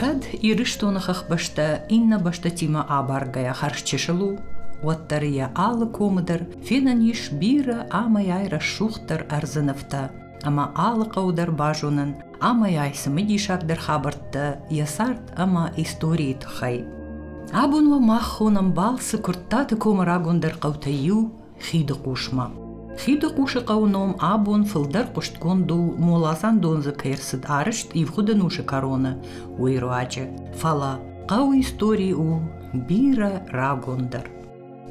Кӕд Ирыстоны хӕхбӕстӕ иннӕ бӕстӕтимӕ абаргӕйӕ хӕрзчысыл у, уӕддӕр йӕ алы комы дӕр фенӕн ис бирӕ амӕй-ай рӕсугъддӕр ӕрдзы нывтӕ ӕмӕ алы хъӕуы дӕр базонӕн амӕй-ай цымыдисагдӕр хабӕрттӕ йӕ цард ӕмӕ историйы тыххӕй. Абон уӕ мах хонӕм балцы Куырттаты комы рагондӕр хъӕутӕй иу Хидыхъусмӕ. Хидыхъусы хъӕуы ном абон фылдӕр хъуыстгонд у моладзандон дзы кӕй ӕрцыд арӕзт ивгъуыд ӕнусы кӕроны, уый руаджы. Фӕлӕ хъӕуы истори у бирӕ рагондӕр.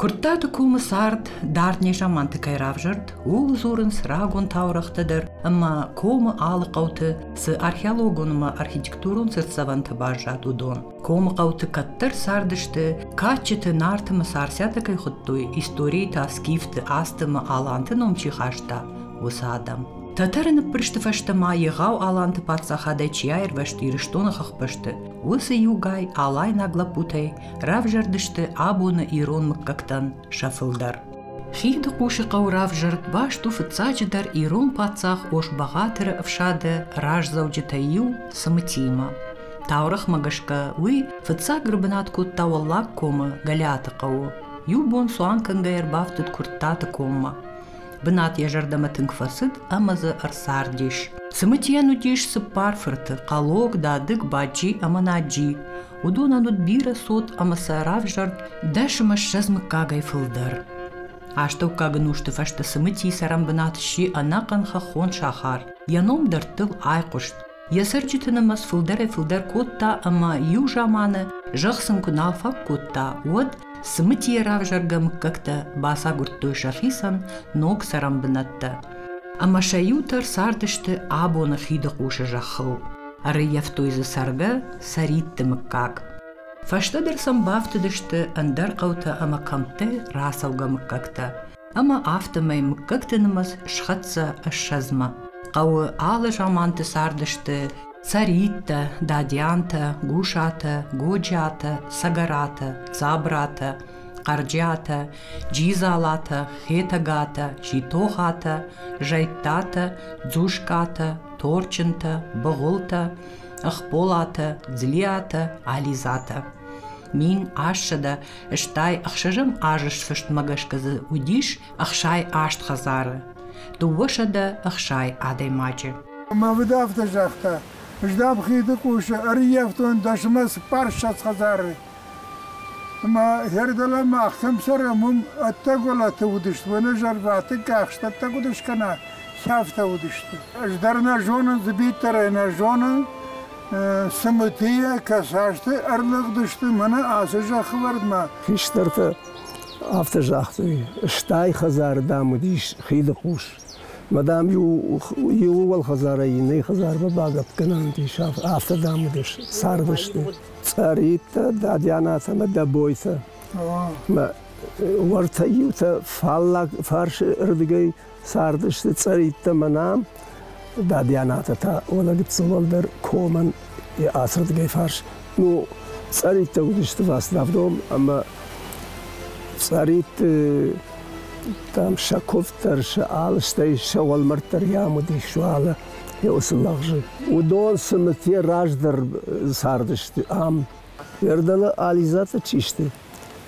Куырттаты комы цард дард незаманты кӕй равзӕрд, ууыл дзурынц рагон таурӕгътӕ дӕр ӕмӕ комы алы хъӕуты цы археологон ӕмӕ архитектурон цыртдзӕвӕнтӕ баззад, уыдон. Комы хъӕуты кӕддӕр цардысты, кадджыты Нарты ӕмӕ Царциатӕ кӕй хуыдтой, историйы та скифты, асты ӕмӕ аланты ном чи хаста, уыцы адӕм. Тӕтӕры ныббырсты фӕстӕ ма егъау аланты паддзахадӕй чи аирвӕзт Ирыстоны хӕхбӕсты, уыцы иугай алайнаг лӕппутӕй равзӕрдысты абоны ирон мыггӕгтӕн сӕ фылдӕр. Хидыхъусы хъӕу равзӕрд баст у фыццаджыдӕр ирон паддзах Ос-Бӕгъатыры ӕфсады раздзӕуджытӕй иу Цымытимӕ. Таурӕгъмӕ гӕсгӕ уый фыццаг ӕрбынат кодта Уӕллаг комы Гӕлиаты хъӕуы. Иу бон цуан кӕнгӕйӕ ӕрбафтыд Куырттаты коммӕ. Бынат йӕ зӕрдӕмӕ тынг фӕцыд ӕмӕ дзы ӕрцардис. Цымытийӕн уыдис цыппар фырты – Хъалог, Дадыг, Баджи ӕмӕ Наджи. Уыдонӕн уыд бирӕ цот ӕмӕ сӕ равзӕрд 10 ӕмӕ 20 мыггагӕй фылдӕр. Астӕуккаг ӕнусты фӕстӕ Цымытийы цӕрӕнбынат сси ӕнӕхъӕн хӕххон сахар. Йӕ ном дӕрдтыл айхъуыст. Йӕ цӕрджыты нымӕц фылдӕрӕй-фылдӕр кодта ӕмӕ иу заманы, зӕхх сын куы нал фаг кодта, уӕд Цымытийӕ равзӕргӕ мыггӕгтӕ бацагуырдтой сӕхицӕн ног цӕрӕнбынӕттӕ. Ӕмӕ сӕ иутӕ ӕрцардысты абоны Хидыхъусы зӕххыл. Ӕрӕййӕфтой дзы цӕргӕ Цӕритты мыггаг. Фӕстӕдӕр сӕм бафтыдысты ӕндӕр хъӕутӕ ӕмӕ кӕмттӕ рацӕугӕ мыггӕгтӕ. Ӕмӕ афтӕмӕй мыггӕгты нымӕц схӕццӕ ссӕдзмӕ. Хъӕуы алы заманты цардысты Цӕриттӕ, Дадиантӕ, Гусатӕ, Годжиатӕ, Цӕгӕратӕ, Дзабратӕ, Къарджиатӕ, Джизалатӕ, Хетӕгатӕ, Ситохатӕ, Зӕйттатӕ, Дзускъатӕ, Торчынтӕ, Быгъуылтӕ, Ӕхполатӕ, Дзлиатӕ, Ализатӕ. 1866 азы сфыстмӕ гӕсгӕ дзы уыдис 68 хӕдзары, 260 адӕймаджы. Мӕ фыд афтӕ загъта, ӕз дам хиды къусы ӕрыййӕфтон дӕсмӕ цыппарссӕдз хӕдзары. Ӕмӕ хӕрдӕлӕмӕ ахӕм цӕрӕм уым ӕддӕгуӕлӕты уыдысты, уӕнӕ зӕрватыкк ӕхстӕттӕ куыд скӕна, сӕфтӕ уыдысты. Ӕз дӕр нӕ зонын, Дзыбит дӕр ӕй нӕ зоны, Цымытийӕ кӕсӕсты ӕрлыгъдысты мӕнӕ ацы зӕххывӕрдмӕ. Хистӕртӕ афтӕ загътой, стай хӕдзары, дам, уыдис хиды хъус. Мӕ, дам, иу уӕлхӕдзарӕй иннӕ хӕдзармӕ багӕпп кӕнӕн уыдис, афтӕ, дам, уыдысты, цардысты. Цъӕриттӕ, Дадианатӕ ӕмӕ Дӕбойтӕ. Мӕ уӕртӕ иутӕ фаллаг фарсы рдыгӕй цардысты цъӕриттӕ мӕнӕ ам, Дадианатӕ та уӕлӕ гыццыл уӕлдӕр комӕн йӕ ацырдыгӕй фарс. Ну, цъӕриттӕ уыдысты Ваславдом ӕмӕ цъӕритты там сӕ куывд дӕр, сӕ алы, стӕй сӕ уӕлмӕрд дӕр ям уыдис уӕлӕ уыцы лӕгъзы. Уыдон цымыте раздӕр цардысты ам. Ердӕлы Ализаты чи сты,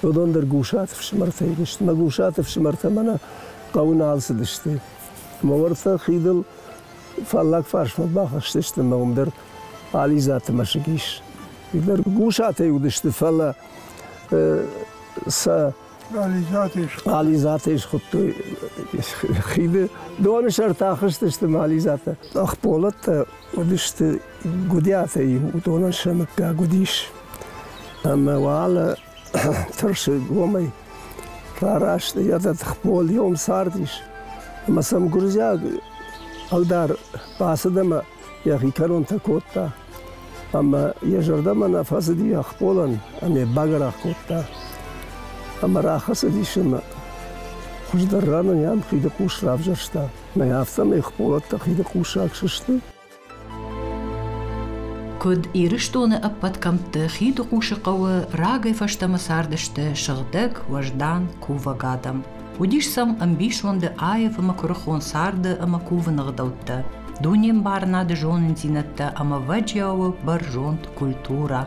уыдон дӕр Гусаты фсымӕртӕ уыдысты. Мӕ Гусаты фсымӕртӕ мӕнӕ хъӕуы нал цыдысты. Мӕ уӕртӕ хидыл фаллаг фарсмӕ бахызтысты ӕмӕ уым дӕр Ализаты мӕсыг ис. Дӕр Гусатӕй уыдысты, фӕлӕ сӕ Ализатӕй схуыдтой хиды доны сӕрты ахызтысты ӕмӕ Ализатӕ. Ӕхполӕттӕ уыдысты Гуыдиатӕй, уыдонӕн сӕ мыггаг уыдис. Ӕмӕ уӕлӕ Тырсыгомӕй рараст йӕ тыхбол йом цардис. Ӕмӕ сӕм гуырдзиаг ӕлдар бацыд ӕмӕ йӕхи кӕронтӕ кодта. Ӕмӕ йӕ зӕрдӕмӕ нӕ фӕцыди Ӕхполӕн ӕмӕ йӕ багӕрах кодта. Ӕмӕ рахӕцыдис ӕмӕ хуыздӕр ранӕн йӕм хиды хъус равзӕрста. Мӕ афтӕмӕй Ӕхполӕттӕ хиды хъусаг сысты. Куыд Ирыстоны ӕппӕт кӕмтты Хидыхъусы хъӕуы рагӕй фӕстӕмӕ цардысты сыгъдӕг, уӕздан, кувӕг адӕм. Уыдис сӕм ӕмбисонды аив ӕмӕ куырыхон царды ӕмӕ кувыны ӕгъдӕуттӕ. дунембарынады зонындзинӕдтӕ ӕмӕ ӕвӕджиауы бӕрзонд культурӕ.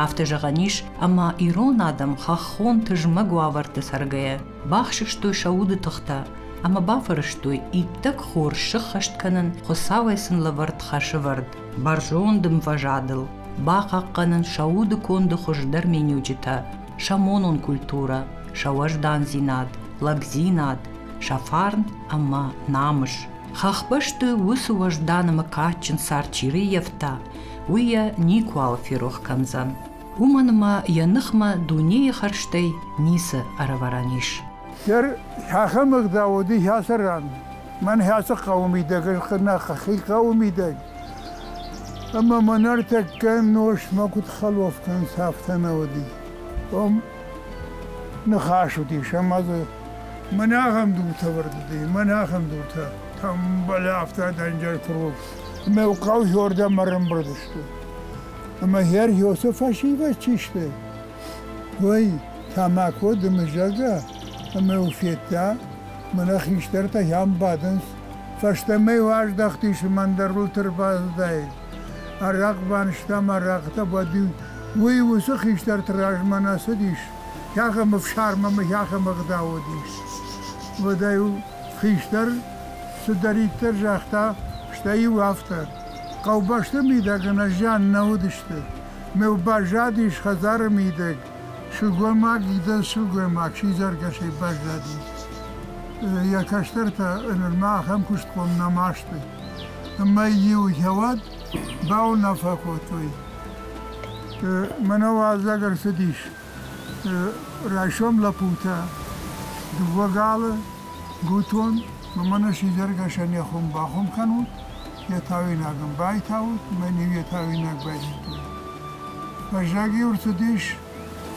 Афтӕ зӕгъӕн ис, ӕмӕ ирон адӕм хӕххон тызмӕг уавӕрты цӕргӕйӕ бахсыстой сӕ уды тыхтӕ ӕмӕ бафӕрӕзтой иттӕг хорз сыххӕст кӕнын Хуыцауӕй сын лӕвӕрд хӕсывӕрд бӕрзонд ӕмвӕзадыл, бахъахъхъӕнын сӕ уды конды хуыздӕр миниуджытӕ, сӕ монон культурӕ, сӕ уӕздандзинад, лӕгдзинад, сӕ фарн ӕмӕ намыс. Хӕхбӕсты уыцы уӕздан ӕмӕ кадджын цард чи рыййӕфта, уый йӕ никуал ферох кӕндзӕн. Уымӕн ӕмӕ йӕ ныхмӕ дунейы хӕрзтӕй ницы ӕрӕвӕрӕн ис. Дӕр ахӕм ӕгъдау уыди ацы ран. Мӕн ацы хъӕуы мидӕг, нӕхи хъӕуы мидӕг. Ӕмӕ мӕ ныртӕккӕ нозтмӕ куыд хӕлоф кӕнынц, афтӕ нӕ уыди. Уым ныхас уыдис ӕмӕ дзы мӕн ахӕм дуртӕ вӕрд уыди, мӕн ахӕм дуртӕ. Тӕмбӕл афтӕ дӕнджер куырой. Ӕмӕ хъӕу хёрдӕм ӕрӕмбырд сты. Ӕмӕ хер Иосиф фӕсивӕд чи сты, уый тамако дымы, зӕгъгӕ, ӕмӕ-иу федта, мӕнӕ хистӕртӕ йӕм бадынц. Фӕстӕмӕ-иу аздӕхтис мӕндӕруылты ӕрбацыдаид. Арахъ банызтам, арахътӕ уӕд-иу уый уыцы хистӕрты размӕ нӕ цыдис, ахӕм ӕфсарм ӕмӕ ахӕм ӕгъдау уыдис. Уӕдӕ-иу хистӕр цыдӕриддӕр загъта, стӕй-иу афтӕ. Хъӕубӕсты мидӕг ӕнӕзиан нӕ уыдысты. Ме баззадис хӕдзары мидӕг, сылгоймаг идӕдз сылгоймаг сидзӕргӕсӕй баззади. Йӕ кӕстӕртӕ нырма ахӕм куыстхъом нӕма сты. Ӕмӕ-иу уӕд бауынаффӕ кодтой. Мӕнӕ уалдзӕг ӕрцыдис. Райсом лӕппутӕ дыууӕ галы, гутон, мӕнӕ сидзӕргӕсӕн йӕ хуым бахуым кӕнут, йӕ тауинаг ын байтаут, мӕн-иу йӕ тауинаг байдыдтой. Фӕззӕг-иу ӕрцыдис,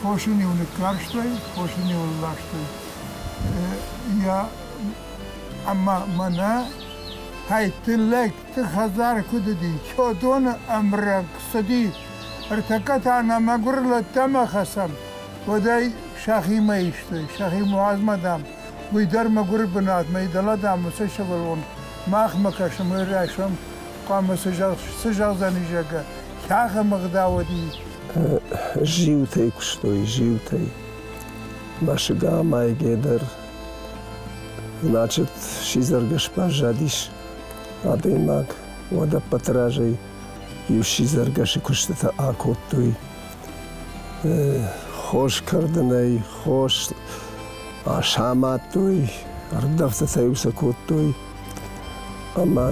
хос ын-иу ныккарстой, хос ын-иу ӕрластой. Йӕ ӕмӕ мӕнӕ хӕйтты лӕгты хӕдзар куыд уыди, Чодоны ӕмрӕнхъ цыди. Ӕртӕккӕ та нӕ мӕгуыр лӕгтӕмӕ хӕцӕм, уӕд ӕй сӕхимӕ истой, сӕхи уадзмӕ, дам, уый дӕр мӕгуыр бынатмӕ, дӕлӕ, дам, уыцы сывӕллон махмӕ кӕсы, мы райсом хъуамӕ цы зӕгъдзӕни, зӕгъгӕ, ахӕм ӕгъдау уыди. Зиутӕй куыстой, зиутӕй. Мӕсыг амайгӕ дӕр, значит, сидзӕргӕс баззадис адӕймаг, уӕд ӕппӕты разӕй иу сидзӕргӕсы куыстытӕ акодтой. Хос кӕрдынӕй хос самадтой, ӕрдӕфтытӕ-иу сӕ кодтой. Ӕмӕ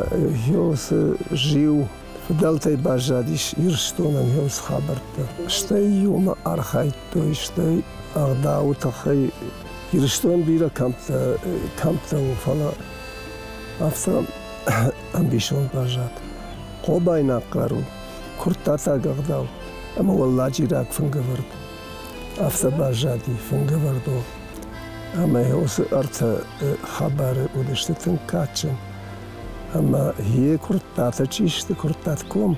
уыцы зиу фыдӕлтӕй баззадис Ирыстонӕн уыцы хабӕрттӕ. Стӕй иумӕ архайдтой, стӕй ӕгъдауы тыххӕй Ирыстон бирӕ кӕмттӕ у, фӕлӕ афтӕ ӕмбисонд баззад. Хъобайнаг хъару, куырттатаг ӕгъдау ӕмӕ уӕлладжираг фынгӕвӕрд. Афтӕ баззади фынгӕвӕрд у. Ӕмӕ уыцы ӕртӕ хабары уыдысты тынг кадджын. Ӕмӕ йе куырттатӕ чи сты, Куырттатком,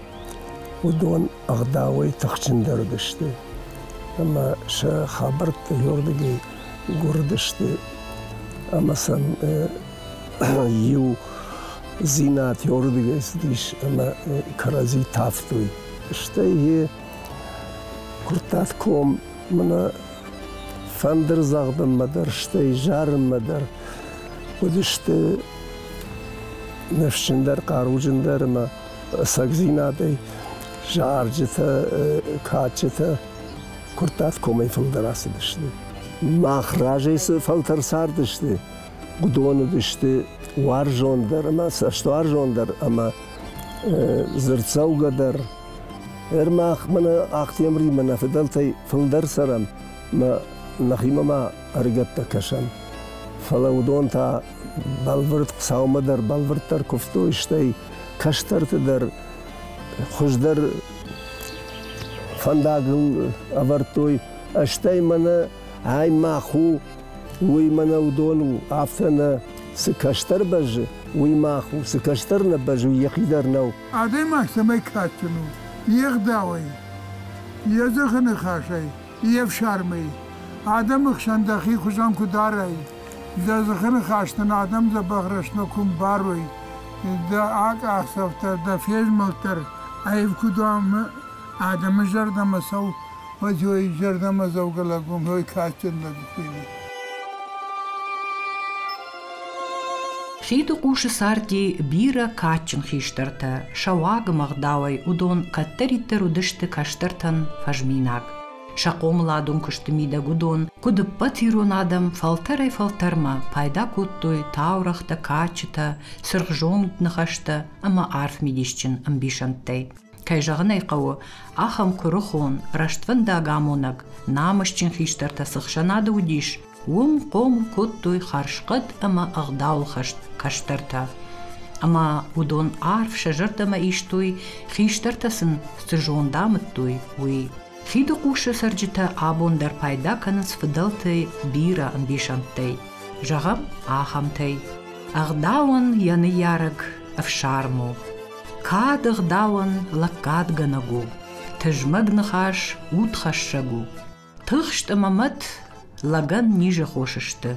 уыдон ӕгъдауӕй тыхджындӕр уыдысты. Ӕмӕ сӕ хабӕрттӕ иуырдыгӕй гуырдысты ӕмӕ сӕм иу дзинад иуырдыгӕй цыдис ӕмӕ кӕрӕдзи тавтой. Стӕй йе Куырттатком мӕнӕ фӕндырдзӕгъдынмӕ дӕр, стӕй зарынмӕ дӕр уыдысты ныфсджындӕр, хъаруджындӕр ӕмӕ ӕцӕгдзинадӕй зарджытӕ, кадджытӕ Куырттаткомӕй фылдӕр ацыдысты. Мах разӕй цы фӕлтӕр цардысты, уыдон уыдысты уарзондӕр ӕмӕ цӕстуарзондӕр ӕмӕ дзырддзӕугӕдӕр. Ӕрмах мӕнӕ Ахтемримӕ нӕ фыдӕлтӕй фылдӕр цӕрӕм, мӕ нӕхимӕ ма ӕрыгӕттӕ кӕсӕм. Фӕлӕ уыдон та бӕлвырд Хуыцаумӕ дӕр бӕлвырддӕр куывтой, стӕй кӕстӕрты дӕр хуыздӕр фӕндагыл ӕвӕрдтой. Стӕй мӕнӕ ай мах у, уый мӕнӕ уыдон у, афтӕ нӕ цы кӕстӕр бӕззы, уый мах у, цы кӕстӕр нӕ бӕззы, уый йӕхи дӕр нӕу. Адӕймаг цӕмӕй кадджын у? Йе гъдауӕй, йӕ дзыхы ныхасӕй, йе фсармӕй. Адӕмы хсӕн дӕхи хуызӕн куы дарай, дӕ дзыхы ныхас дын адӕм дзӕбӕх рӕстмӕ куы мбарой, Дӕ акъахдзӕф дӕр, дӕ фезмӕлд дӕр аив куыд уа ӕмӕ адӕмы зӕрдӕмӕ цӕуы, уӕд уый зӕрдӕмӕдзӕугӕ лӕг у, уый кадджын лӕг хуыйны. Хиды хъусы царди бирӕ кадджын хистӕртӕ, сӕ уагмӕ ӕгъдауӕй уыдон кӕддӕриддӕр уыдысты кӕстӕртӕн фӕзминаг. Сӕ хъомыладон куысты мидӕг уыдон, куыд ӕппӕт ирон адӕм, фӕлтӕрӕй-фӕлтӕрмӕ пайда кодтой таурӕгътӕ, кадджытӕ, цыргъзонд ныхӕстӕ ӕмӕ арфмидисджын ӕмбисӕндтӕй. Кӕй зӕгъын ӕй хъӕуы, ахӕм куырыхон, рӕствӕндаг амонӕг, намысджын хистӕртӕ цы хсӕнады уыдис, уым хъомыл кодтой хӕрзхъӕд ӕмӕ ӕгъдауылхӕст кӕстӕртӕ. Ӕмӕ уыдон арф сӕ зӕрдӕмӕ истой, хистӕртӕ сын цы зонд амыдтой, уый. Хидыхъусы цӕрджытӕ абон дӕр пайда кӕнынц фыдӕлтӕй бирӕ ӕмбисӕндтӕй. Зӕгъӕм, ахӕмтӕй. Ӕгъдауӕн йӕ ныййарӕг ӕфсарм у. Кад ӕгъдауӕн лӕггадгӕнӕг у. Тызмӕг ныхас удхӕссӕг у. Тыхст ӕмӕ мӕт лӕгӕн низы хос сты.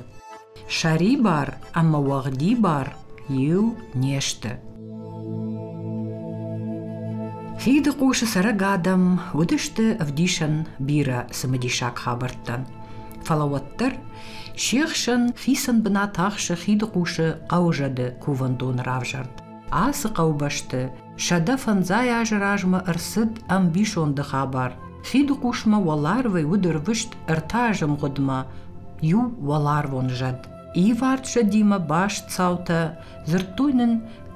Сӕрибар ӕмӕ уӕгъдибар иу не сты. Хиды хъусы цӕрӕг адӕм уыдысты ӕвдисӕн бирӕ цымыдисаг хабӕрттӕн. Фӕлӕ уӕддӕр се хсӕн хицӕн бынат ахсы Хидыхъусы хъӕуызӕды кувӕндоны равзӕрд. Ацы хъӕубӕсты 150 азы размӕ ӕрцыд ӕмбисонды хабар. Хидыхъусмӕ уӕларвӕй уыд ӕрвыст ӕртӕ азы мгъуыдмӕ иу уӕларвон зӕд. Ивард зӕдимӕ баст цаутӕ дзырдтой нын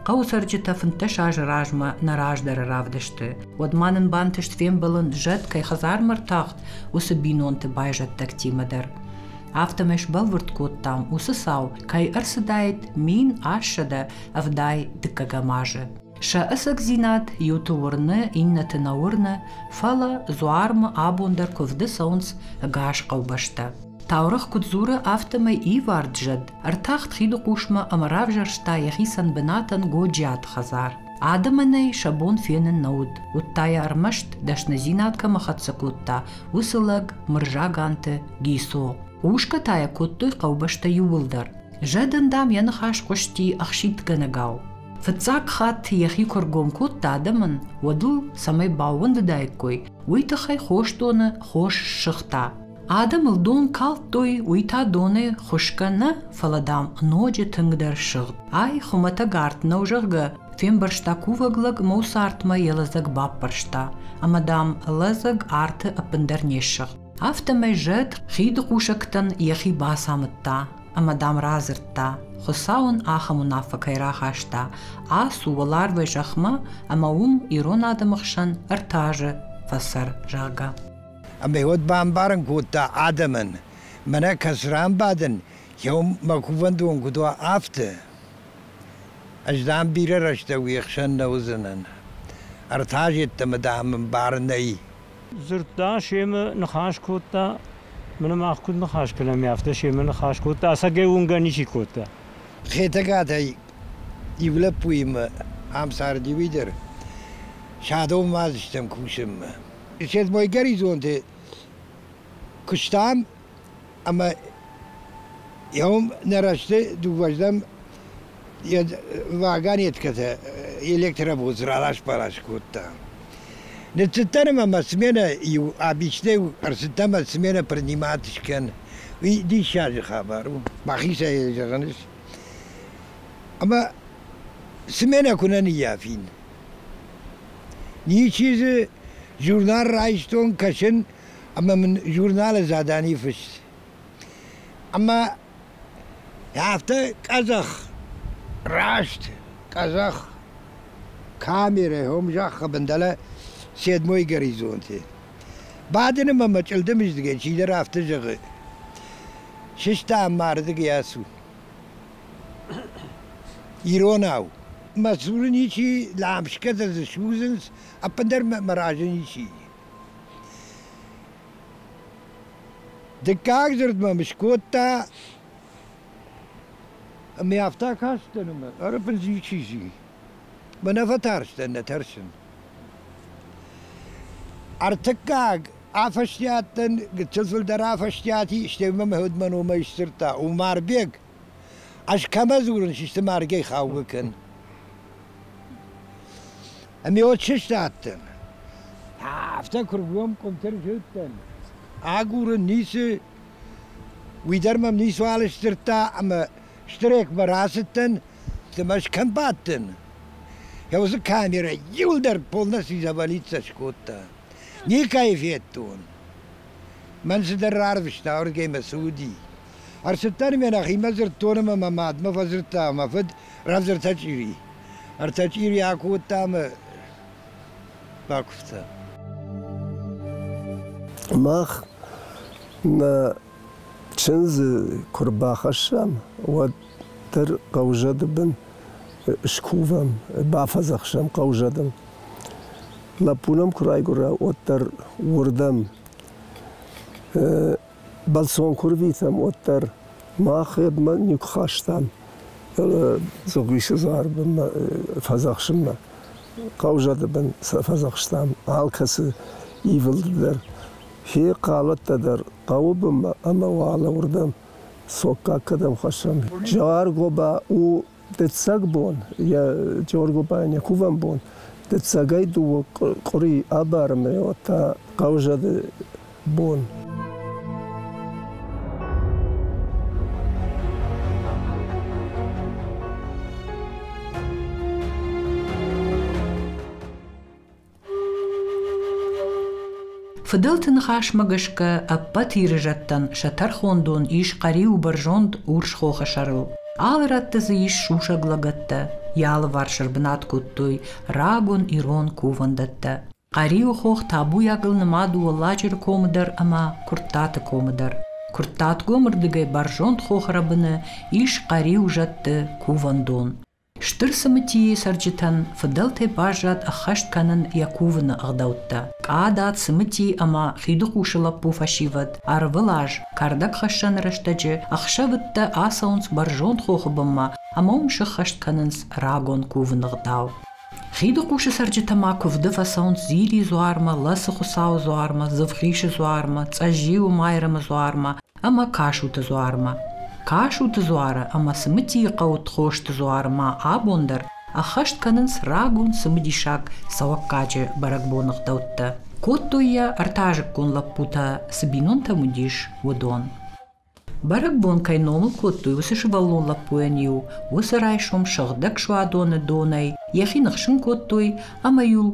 хъӕуы цӕрджытӕ 15 азы размӕ нӕ раздӕры равдысты. Уӕд ма нын бантыст фембӕлын зӕд кӕй хӕдзармӕ ртахт, уыцы бинонты байзӕддӕгтимӕ дӕр. Афтӕмӕй сбӕлвырд кодтам, уыцы цау кӕй ӕрцыдаид 1879 азы. Сӕ ӕцӕгдзинад иуты уырны, иннӕты нӕ уырны, фӕлӕ дзуармӕ абон дӕр куывды цӕуынц ӕгас хъӕубӕстӕ. Таурӕгъ куыд дзуры, афтӕмӕй ивард зӕд ӕртахт хидыхъусмӕ ӕмӕ равзӕрста йӕхицӕн бынатӕн Годжиаты хӕдзар. Адӕмӕн ӕй сӕ бон фенын нӕ уыд, уыдта йӕ ӕрмӕст дӕсныдзинад кӕмӕ хӕццӕ кодта, уыцы лӕг Мырзаганты Гисо. Хъусгӕ та йӕ кодтой хъӕубӕстӕ иууылдӕр. Зӕдӕн, дам, йӕ ныхас хъуысти ӕхситтгӕнӕгау. Фыццаг хатт йӕхи куы ргом кодта адӕмӕн, уӕд ыл, цӕмӕй баууӕндыдаиккой, уый тыххӕй хосдоны хос ссыгъта. Адӕм ыл дон калдтой, уый та донӕй хуысгӕ нӕ, фӕлӕ, дам, ноджы тынгдӕр сыгъд. Ай хуымӕтӕг арт нӕу, зӕгъгӕ, фембӕрста кувӕг лӕг мӕ артмӕ йӕ лӕдзӕг баппӕрста, ӕмӕ, дам, лӕдзӕг арты ӕппындӕр не ссыгъд. Афтӕмӕй зӕд хиды хъусӕгтӕн йӕхи бацамыдта ӕмӕ, дам, радзырдта, Хуыцау ын ахӕм уынаффӕ кӕй рахаста: ацу уӕларвӕй зӕхмӕ ӕмӕ уым ирон адӕмы хсӕн ӕртӕ азы фӕцӕр, зӕгъгӕ. Ӕмӕ уӕд бамбарын кодта адӕмӕн, мӕнӕ кӕсран бадын, еу мӕ кувӕндон куыд уа, афтӕ. Ӕз, дам, бирӕ рӕстӕг уе хсӕн нӕ уыдзынӕн. Ӕртӕ азы дам, мын бар нӕй. Дзырдта, семӕ ныхас кодта. Мӕнӕ мах куыд ныхас кӕнӕм, афтӕ семӕ ныхас кодта. Ӕцӕгӕй уынгӕ ничи кодта. Хетӕгатӕй иу лӕппуимӕ ам царди уый дӕр. Садонмӕ ацыдыстӕм кусынмӕ. Седьмой горизонты куыстам ӕмӕ уым нӕ рӕзты дыууӕрдӕм вагонеткӕтӕ электровоз ралас-балас кодта. Ныццыдтӕн ӕмӕ мӕ сменӕ иу обычнӕй ӕрцыдтӕн мӕ сменӕ принимать скӕн. Уый диссаджы хабар у, мӕхицӕй зӕгъын ис. Ӕмӕ сменӕ куы нӕ ныййафин. Ничи дзы журнал райстон, кӕсын ӕмӕ мын журналы задани фыст. Ӕмӕ афтӕ къӕдзӕх, раст къӕдзӕх камерӕ хом зӕххы бын дӕлӕ седьмой горизонты. Бадын ӕмӕ мӕ чъылдымыздыгӕй чидӕр афтӕ зӕгъы: Сыстӕм мардыгӕй ацу. Иронау. Мӕ цуры ничи, ламскӕ дӕр дзы судзынц, ӕппындӕр мӕ разы ничи. Дыккаг дзырд мӕм скодта, ӕмӕ афтӕ кастӕн ӕмӕ ӕрбындз ничи зи. Мӕ нӕ фӕтарстӕн, нӕ тӕрсын. Ӕртыккаг афӕстиат дӕн, гыццыл фылдӕр афӕстиат и, стӕй мӕм уӕд мӕ номӕй сдзырдта: Умарбег, ӕз кӕмӕ дзурын, систы маргӕй хаугӕ кӕн. Ӕмӕ уӕд сыстадтӕн. Афтӕ куыргом къуымты рзылдтӕн. Агурын ницы, уый дӕр мӕм ницуал сдзырдта ӕмӕ стырекмӕ рацыдтӕн, цымӕ ӕз кӕм бадтӕн. Йӕ уыцы камерӕ иуылдӕр полностью завалиться скодта. Никӕй федтон. Мӕн цыдӕр рарвыста, уырдыгӕй мӕ цы уыди. Ӕрцыдтӕн ме нӕхимӕ дзырдтон ӕмӕ мӕ мадмӕ фӕдзырдта, мӕ фыд рӕвдз ӕртӕ чъири. Ӕртӕ чъири акодта ӕмӕ бакуывта. Мах нӕ чындзы куы рбахӕссӕм, уӕд дӕр хъӕузӕды бын скувӕм, бафӕдзӕхсӕм хъӕузӕдыл. Лӕппу нӕм куы райгуыра, уӕддӕр уырдӕм бӕлццон куы рвитӕм, уӕддӕр мах йедмӕ никуы хастам Дзугъисы дзуары бынмӕ фӕдзӕхсынмӕ. Хъӕузӕды бын сӕ фӕдзӕхстам алкӕцы ивылд дӕр. Хи хъалӕттӕ дӕр хъӕуы бынмӕ ӕмӕ уӕлӕ уырдӕм цоккаг кӕдӕм хӕссӕм. Джиуӕргуыба у дыццӕг бон, йӕ Джиуӕргуыбайӕн йӕ кувӕн бон. Дыццӕгӕй дыууӕ къуыри абарынмӕ уӕд та хъӕузӕды бон. Фыдӕлты ныхасмӕ гӕсгӕ ӕппӕт Иры зӕдтӕн сӕ тӕрхондон ис Хъӕриуы бӕрзонд урс хохы сӕрыл. Алы рӕтты дзы ис сусӕг лӕгӕттӕ, йӕ алыварс ӕрбынат кодтой рагон ирон кувӕндӕттӕ. Хъӕриуы хох табуйагыл нымад у Уӕлладжыры комы дӕр ӕмӕ Куырттаты комы дӕр. Куырттатгомы рдыгӕй бӕрзонд хохы рӕбыны ис Хъӕриуы зӕдты кувӕндон. Стыр Цымытийы цӕрджытӕн фыдӕлтӕй баззад ӕххӕст кӕнын йӕ кувыны ӕгъдӕуттӕ. Къада, Цымыти ӕмӕ Хидыхъусы лӕппу фӕсивӕд ӕрвылаз кӕрдӕгхӕссӕн рӕстӕджы ӕхсӕвыдтӕ ацӕуынц бӕрзонд хохы бынмӕ ӕмӕ уым сыххӕст кӕнынц рагон кувыны ӕгъдау. Хидыхъусы цӕрджытӕ ма куывды фӕцӕуынц Зилийы дзуармӕ, Лӕцы Хуыцауы дзуармӕ, Дзывгъисы дзуармӕ, Цъӕззиуы Майрӕмы дзуармӕ ӕмӕ Касуты дзуармӕ. Касуты дзуары ӕмӕ Цымытийы хъӕуы Тхосты дзуары ма абон дӕр ӕххӕст кӕнынц рагон цымыдисаг цӕуӕггаджы бӕрӕгбоны ӕгъдӕуттӕ. Кодтой йӕ ӕртӕазыккон лӕппутӕ цы бинонтӕм уыдис, уыдон. Бӕрӕгбон кӕй номыл кодтой, уыцы сывӕллон лӕппуйӕн-иу уыцы райсом сыгъдӕг суадоны донӕй йӕхи ныхсын кодтой ӕмӕ-иу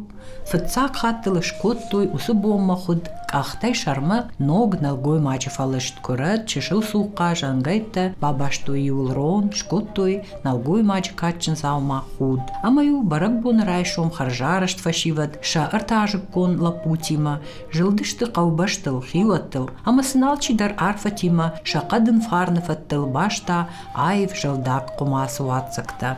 фыццаг хатт ыл скодтой уыцы бонмӕ хуыд къӕхтӕй сӕрмӕ ног нӕлгоймаджы фӕлыст куырӕт, чысыл цухъхъа, зӕнгӕйттӕ, бабастой-иу ыл рон, скодтой нӕлгоймаджы кадджын дзаума худ. Ӕмӕ-иу бӕрӕгбоны райсом хӕрзарӕзт фӕсивӕд сӕ ӕртӕазыккон лӕппутимӕ зылдысты хъӕубӕстыл, хиуӕттыл ӕмӕ сын алчидӕр арфӕтимӕ сӕ хъӕдын фарны фӕдтыл баста аив зӕлдаг хъуымацы уадздзӕгтӕ.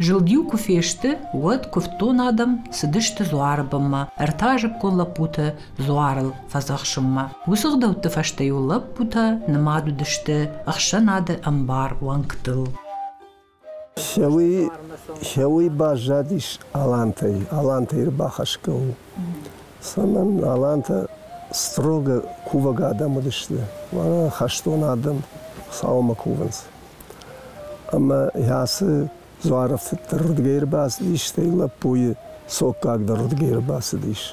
Зылд-иу куы фесты, уӕд куывддон адӕм цыдысты дзуары бынмӕ ӕртӕазыккон лӕппуты дзуарыл фӕдзӕхсынмӕ. Уыцы ӕгъдӕутты фӕстӕ-иу лӕппутӕ нымад уыдысты ӕхсӕнады ӕмбар уӕнгтыл. Сӕуый баззадис алантӕй, алантӕй ӕрбахӕсгӕ у. Цӕмӕн алантӕ строго кувӕг адӕм уыдысты, хӕстон адӕм Хуыцаумӕ кувынц. Ӕмӕ ацы дзуарӕфтыд дӕр уырдыгӕй ӕрбацыдис, стӕй лӕппуйы цоккаг дӕр уырдыгӕй ӕрбацыдис.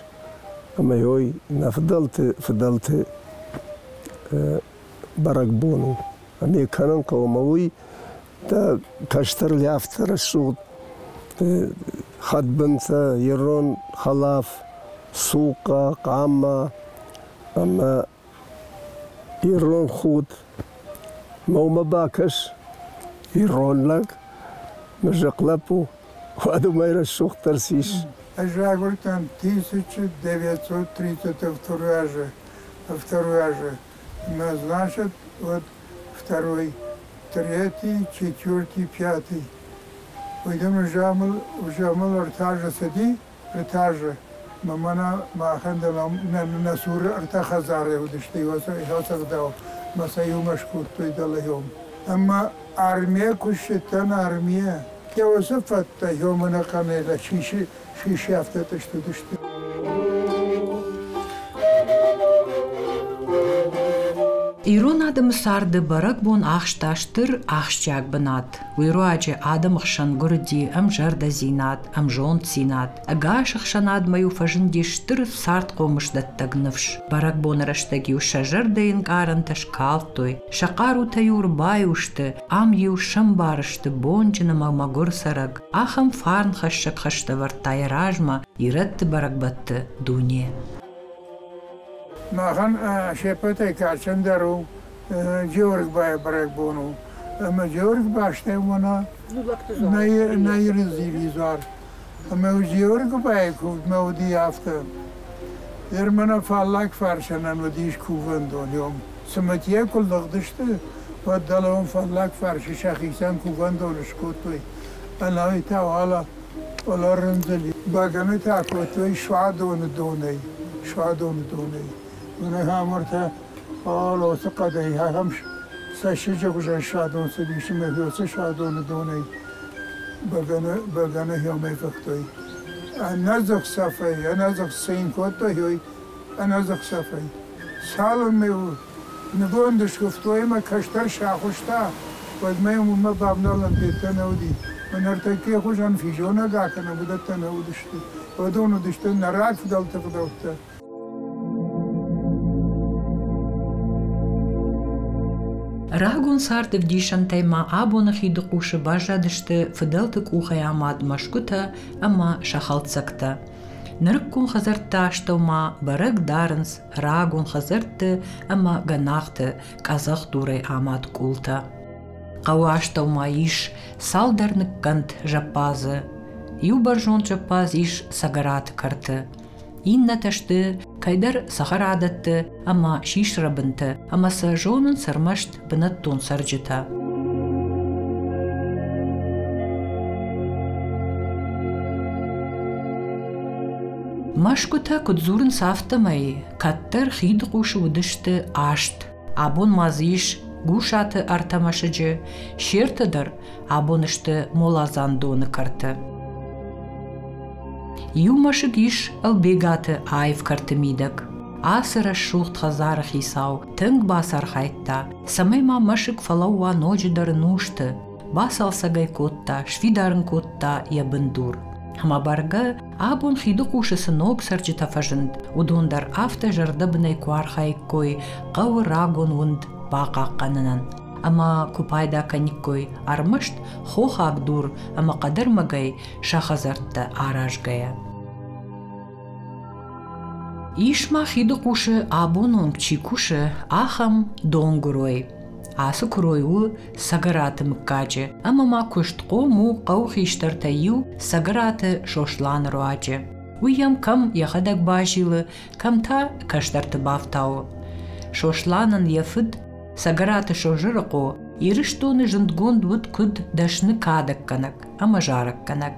Ӕмӕ ой, нӕ фыдӕлты фыдӕлты бӕрӕгбон у. Ӕмӕ кӕнын хъӕуы, ӕмӕ уый дӕ кӕстӕр афтӕ рӕсугъд хӕдбынтӕ, ирон хӕлаф, цухъа, хъама ӕмӕ ирон худ. Мӕ уымӕ бакӕс, ирон лӕг, мызыхъ лӕппу, уӕд уымӕй рӕсугъддӕр сис. Ӕз райгуырдтӕн 1932 азы, второй азы. Ӕмӕ значит, вот второй, третий, четвертый, пятый. Уый дын уже мыл ӕртӕ азы цыди, ӕртӕ азы. Мӕ мӕнӕ махӕн дӕр нӕ цуры ӕртӕ хӕдзары уыдысты иуӕцӕгдау, мӕ сӕ иумӕ скодтой дӕлӕйом. Ӕмӕ армийӕ куы ссыдтӕн, армийӕ, уыцы фӕдтӕ ёмӕ ӕнӕхъӕнӕй сисы афтӕ тъыст уыдысты. Ирон адӕмы царды бӕрӕгбон ахста стыр ахсджиаг бынат. Уый руаджы адӕмы хсӕн гуырди ӕмзӕрдӕдзинад, ӕмзонддзинад, ӕгас ӕхсӕнадмӕ-иу фӕзынди стыр цардхъомысдӕттӕг ныфс. Бӕрӕгбоны рӕстӕг-иу сӕ зӕрдӕйы ӕнкъарӕнтӕ скалдтой, сӕ хъарутӕ-иу ӕрбаиу сты, ам-иу сӕмбар сты бонджын ӕмӕ мӕгуыр цӕрӕг, ахӕм фарнхӕссӕг хӕстӕ вӕрдта йӕ размӕ ирӕтты бӕрӕгбӕтты дуне. Махӕн се ппӕтӕй кадджындӕр у Джиоргбайы бӕрӕгбон у. Ӕмӕ Джиоргбастӕй уымӕн нӕ Иры дзуар. Ӕмӕ Джиоргбайы куывдмӕ уыди афтӕ. Ермӕнӕ фаллаг фарсӕнӕн уыдис кувӕндон. Цымытийӕ куы лыгъдысты, уӕд дӕлӕ фаллаг фарсы сӕхицӕн кувӕндон скодтой. Ӕнӕуи та уӕлӕ уӕлӕ рындзыл бӕгӕны та кодтой суадоны донӕй, суадоны донӕй. Мӕнӕ хамортӕ уӕлӕ хъӕдӕй ахӕм цӕссыджы хуызӕн суадон цыдис ӕмӕ уыцы суадоны донӕй бӕгӕны, бӕгӕны хъомӕй фыхтой. Ӕнӕдзых цӕфӕй, ӕнӕдзых цин кодтой, ӕнӕдзых цӕфӕй. Цалынмӕ-иу нывонд скуывтой ӕмӕ кӕстӕр сахуыста, уӕдмӕ-иу уымӕ бавналӕн деттӕ нӕ уыди. Ныртӕккӕ хуызӕн физонӕг акӕнӕм, уыдӕттӕ нӕ уыдысты. Уыдон уыдысты нӕ рагфыдӕлты ӕгъдӕуттӕ. Рагон царды ӕвдисӕнтӕй ма абоны хидыхъусы баззадысты фыдӕлты къухӕй амад мӕсгуытӕ ӕмӕ сӕ хӕлддзӕгтӕ. Нырыккон хӕдзӕртты астӕу ма бӕрӕг дарынц рагон хӕдзӕртты ӕмӕ гӕнахты къӕдзӕхдурӕй амад къултӕ. Хъӕуы астӕу ма ис цалдӕр ныккӕнд зӕппадзы. Иу бӕрзонд зӕппадз ис Цӕгӕраты кӕрты. Иннӕтӕ сты кӕйдӕр цӕхӕрадӕтты ӕмӕ сисрӕбынты ӕмӕ сӕ зонынц ӕрмӕст бынӕттон цӕрджытӕ. Мӕсгуытӕ куыд дзурынц, афтӕмӕй кӕддӕр хидыхъусы уыдысты аст. Абон ма дзы ис Гусаты ӕртӕ мӕсыджы, се ртӕ дӕр абон сты моладзандоны кӕрты. Иу мӕсыг ис Ӕлбегаты аив кӕрты мидӕг. Ацы рӕсугъд хӕдзары хицау тынг бацархайдта, цӕмӕй ма мӕсыг фӕлӕууа ноджыдӕр нусты, бацалцӕг ӕй кодта, сфидар ын кодта йӕ бындур. Ӕмӕ бӕргӕ, абон хидыхъусы цы ног цӕрджытӕ фӕзынд, уыдон дӕр афтӕ зӕрдӕбынӕй куы архаиккой хъӕуы рагон уынд бахъахъхъӕнынӕн ӕмӕ куы пайда кӕниккой ӕрмӕст хохаг дур ӕмӕ хъӕдӕрмӕгӕй сӕ хӕдзӕрттӕ аразгӕйӕ. Ис ма хидыхъусы абон онг чи кусы, ахӕм донгуырой. Ацы куырой у Цӕгӕраты мыггаджы ӕмӕ ма куыстхъом у хъӕуы хистӕртӕй иу Цӕгӕраты Сосланы руаджы. Уый йӕм кӕм йӕхӕдӕг базилы, кӕм та кӕстӕрты бафтауы. Сосланӕн йӕ фыд Цӕгӕраты Созырыхъо Ирыстоны зындгонд уыд куыд дӕсны кадӕггӕнӕг ӕмӕ зарӕггӕнӕг.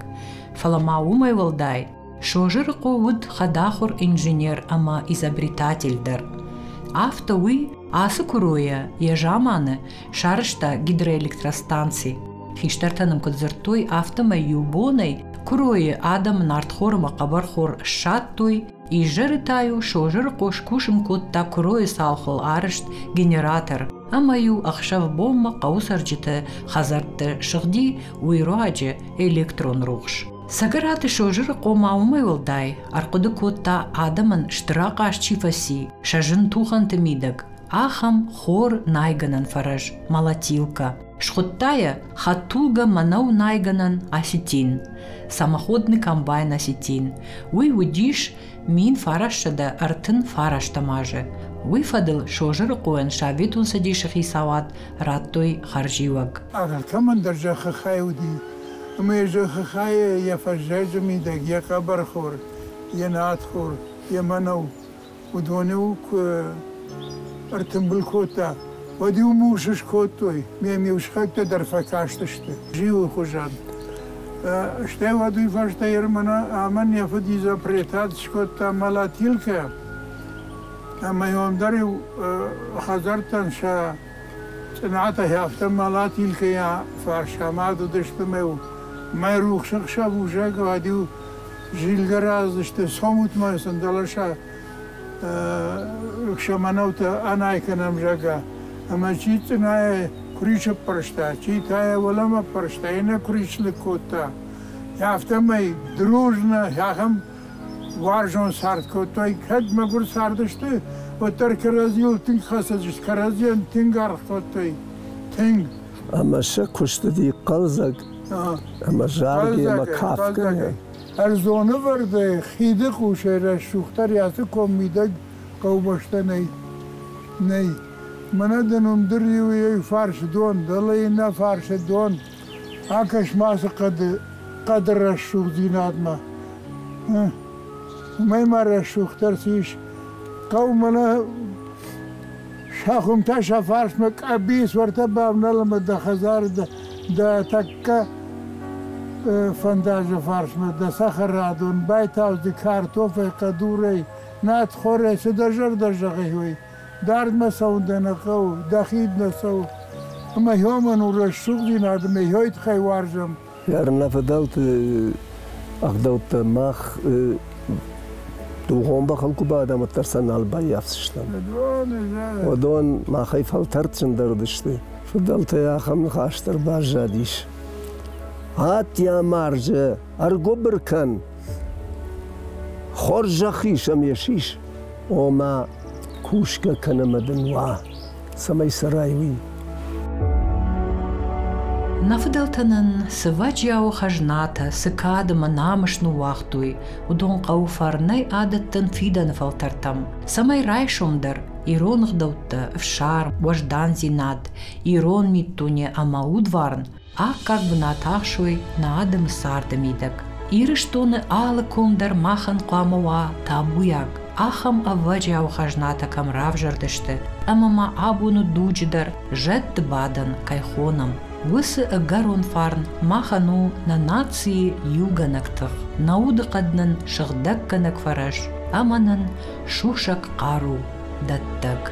Фӕлӕ ма уымӕй уӕлдай Созырыхъо уыд хӕдахуыр инженер ӕмӕ изобретатель дӕр. Афтӕ уый ацы куыройӕ йӕ заманы сарӕзта гидроэлектростанци. Хистӕртӕ нын куыд дзырдтой, афтӕмӕй иу бонӕй куыройы адӕм нартхор ӕмӕ хъӕбӕрхор ссадтой, изӕры та-иу Созырыхъо скусын кодта куыройы цалхыл арӕзт генератор ӕмӕ-иу ӕхсӕв-бонмӕ хъӕуы цӕрджыты хӕдзӕртты сыгъди уый руаджы электрон рухс. Цӕгӕраты Созырыхъо ма уымӕй уӕлдай ӕрхъуыды кодта, адӕмӕн стыр ахъаз чи фӕци, сӕ зын тухӕнты мидӕг, ахӕм хор найгӕнӕн фӕрӕз молотилкӕ. Схуыдта йӕ хӕдтулгӕ мӕнӕу найгӕнӕн осетин, самоходный комбайн осетин. Уый уыдис 1939 азы. Уый фӕдыл Созырыхъойӕн Советон Цӕдисы хицауад радтой хӕрзиуӕг. Алкӕмӕн дӕр зӕххы хай уыди, ӕмӕ йӕ зӕххы хайы йӕ фӕззӕджы мидӕг йӕ хъӕбӕрхор, йӕ надхор, йӕ мӕнӕу, уыдон-иу куы ӕртымбыл кодта, уӕд-иу мус скодтой, ме-иу сыхӕгтӕ дӕр фӕкастысты зиуы хуызӕн. Стӕй уӕд уый фӕстӕ Ермана амӕн йӕ фыд изопретат скодта молотилкӕ, ӕмӕ йӕм дӕр-иу хӕдзӕрттӕн сӕ цъынатӕ афтӕ молотилкӕйӕ фӕрсамад уыдысты ӕмӕ-иу мӕйрухс ӕхсӕв узӕг уӕд-иу зилгӕ раздысты, цомут-ма сын дӕлӕ сӕ мӕнӕутӕ анай кӕнӕм, зӕгъгӕ. Ӕмӕ чи цъынайӕ куырис ӕппӕрста, чи та йӕ уӕлӕмӕ ӕппӕрста, иннӕ куырис лыг кодта. Афтӕмӕй дружно ахӕм уарзон цард кодтой. Кӕд мӕгуыр цардысты, уӕддӕр кӕрӕдзийыл тынг хӕцыдысты, кӕрӕдзийӕн тынг аргъ кодтой. Тынг. Ӕмӕ сӕ куыст уыди хъӕлдзӕг ӕмӕ заргӕ ӕмӕ кафгӕ. Ӕрдзонывӕрдӕй хиды хъусӕй рӕсугъддӕр ацы коммидӕг хъӕубӕстӕ нӕй. Нӕй. Мӕнӕ дын уым дӕр иу фарсы дон, дӕлӕ иннӕ фарсы дон. Акӕс-ма ацы хъӕды, хъӕды рӕсугъддзинадмӕ. Уымӕй ма рӕсугъддӕр цы ис? Хъӕу мӕнӕ сӕ хуымтӕ сӕ фарсмӕ къӕбиц уӕртӕ бавнал ӕмӕ дӕ хӕдзары дӕ тӕккӕ фӕндаджы фарсмӕ дӕ цӕхӕрадон байтаудзы картофӕй, хъӕдурӕй, надхорӕй, цы дӕ зӕрдӕ зӕгъы, уый. Дардмӕ цӕуын дӕ нӕ хъӕуы, дӕ хид нӕ цӕуы. Ӕмӕ хёмӕн у рӕсугъддзинад ӕмӕ хёй тыххӕй уарзӕм. Нӕ фыдӕлты ӕгъдӕуттӕ мах дугъон бӕхыл куы бадӕм, уӕддӕр сӕ нал баййафдзыстӕм. Уыдон махӕй фӕлтӕрдджындӕр уыдысты. Фыдӕлтӕй ахӕм ныхас дӕр баззадис. Атья марджы, ӕргуыбыр кӕн, хорз зӕхх ис ӕм йӕ сис, ома кусгӕ кӕн ӕмӕ дын уа, цӕмӕй цӕрай, уый. Нӕ фыдӕлтӕ нын цы вӕджиауы хӕзнатӕ, цы кад ӕмӕ намыс ныууагътой, уыдон хъӕуы фӕрнӕй адӕттын фидӕны фӕлтӕртӕм, цӕмӕй райсом дӕр ирон ӕгъдӕуттӕ, ӕфсарм, уӕздандзинад, ирон миддуне ӕмӕ удварн аккаг бынат ахсой нӕ адӕмы царды мидӕг. Ирыстоны алы ком дӕр махӕн хъуамӕ уа табуйаг, ахӕм ӕвӕджиау хӕзнатӕ кӕм равзӕрдысты ӕмӕ ма абоны дуджы дӕр зӕдты бадӕн кӕй хонӕм, уыцы ӕгӕрон фарн махӕн у нӕ нацийы иугӕнӕг тых, нӕ удыхъӕд нын сыгъдӕггӕнӕг фӕрӕз ӕмӕ нын сусӕг хъару дӕттӕг.